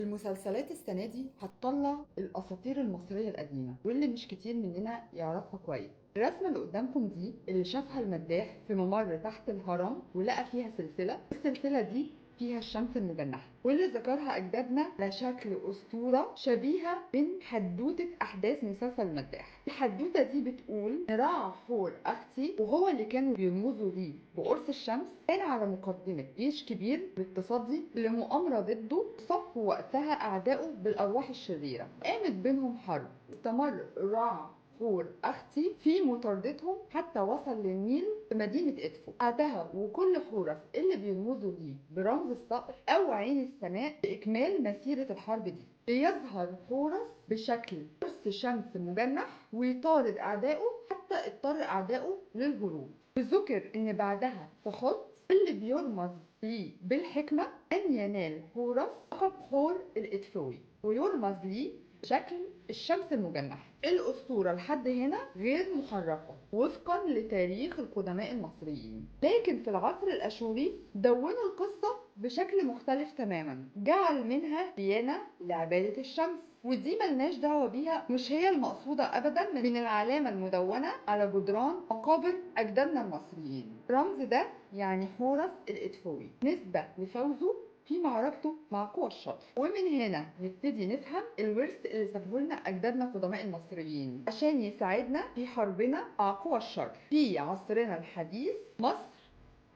المسلسلات السنة دي هتطلع الأساطير المصرية القديمة واللي مش كتير مننا يعرفها كويس. الرسمة اللي قدامكم دي اللي شافها المداح في ممر تحت الهرم ولقى فيها سلسلة، السلسلة دي فيها الشمس المجنحة، واللي ذكرها أجدادنا على شكل أسطورة شبيهة من حدوتة أحداث مسلسل المداح. الحدوتة دي بتقول إن رع حور أختي، وهو اللي كانوا بيرمزوا ليه بقرص الشمس، كان على مقدمة جيش كبير للتصدي لمؤامرة ضده، صفوا وقتها أعدائه بالأرواح الشريرة، قامت بينهم حرب، استمر رع حور أختي في مطاردتهم حتى وصل للنيل في مدينة إدفو. بعدها وكل حورس اللي بيرمزوا ليه برمز الصقر أو عين السماء لإكمال مسيرة الحرب دي، ليظهر حورس بشكل قرص شمس مجنح ويطارد أعدائه حتى اضطر أعدائه للهروب. وذكر إن بعدها تحط اللي بيرمز ليه بالحكمة أن ينال حورس لقب حور الإدفوي ويرمز ليه شكل الشمس المجنحة. الأسطورة لحد هنا غير محرفة وفقا لتاريخ القدماء المصريين، لكن في العصر الأشوري دونوا القصة بشكل مختلف تماما، جعل منها ديانة لعبادة الشمس، ودي ملناش دعوة بيها، مش هي المقصودة أبدا من العلامة المدونة على جدران مقابر أجدادنا المصريين. الرمز ده يعني حورس الإدفوي نسبة لفوزه في معركته مع قوى الشر. ومن هنا نبتدي نفهم الورث اللي سابه لنا اجدادنا قدماء المصريين عشان يساعدنا في حربنا مع قوى الشر في عصرنا الحديث. مصر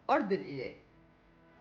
ارض الاله.